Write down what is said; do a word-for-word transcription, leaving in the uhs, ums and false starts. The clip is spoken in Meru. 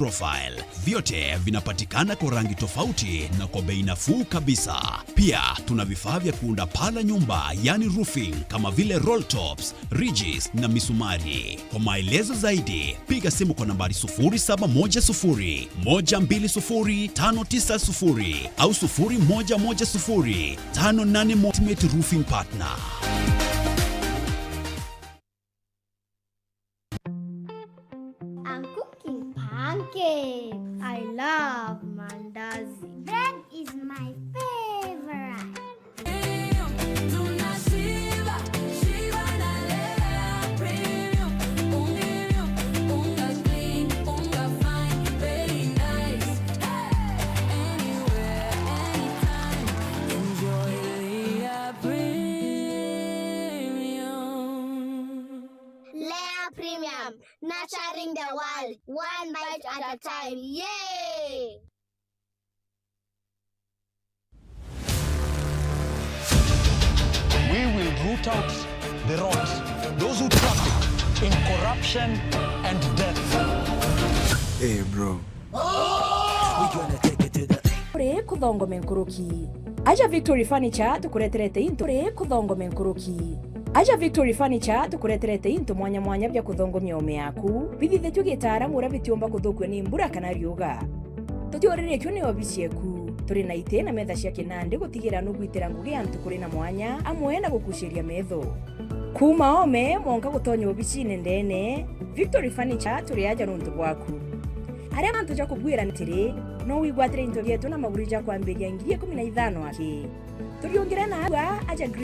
profile. Vyote vinapatikana kwa rangi tofauti na kwa bei nafuu kabisa. Pia tuna vifaa vya kuunda paa la nyumba, yani roofing, kama vile roll tops, ridges na misumari. Kwa maelezo zaidi, piga simu kwa nambari sufuri saba moja sufuri, moja mbili sufuri, tano tisa sufuri au sufuri moja moja sufuri, tano nane mo-, Ultimate Roofing Partner. I'm cooking pancakes. I love mandazi. Bread is my favorite. Lea Premium, nurturing the world, one bite at a time. Yay! We will root out the rot, those who traffic in corruption and death. Hey, bro. Uri kuthongome nkuruki. Aja Victory Furniture tukureterete into. Uri kuthongome nkuruki. Aja Victory Furniture tukureterete into mwanya mwanya bia kuthongomia ome yaku, bithithitue gitaaramu uria bitiumba kuthukua ni mbura kana riuga. Tutiuriritue ni obici yeku. Turi na iti na metha cia kinandi gutigira nugwitira ngugi antu kuri na mwanya, amwe na gukuciria metho. Kuuma ome mwanka gutonya obicine ndene, Victory Furniture turi aja nuntu bwaku. Aria mantu ja kugwira atiri, no wigwatire into bietu na maguru ja kwambiria ngiri ikumi na ithano aki. Turiungire na agua aja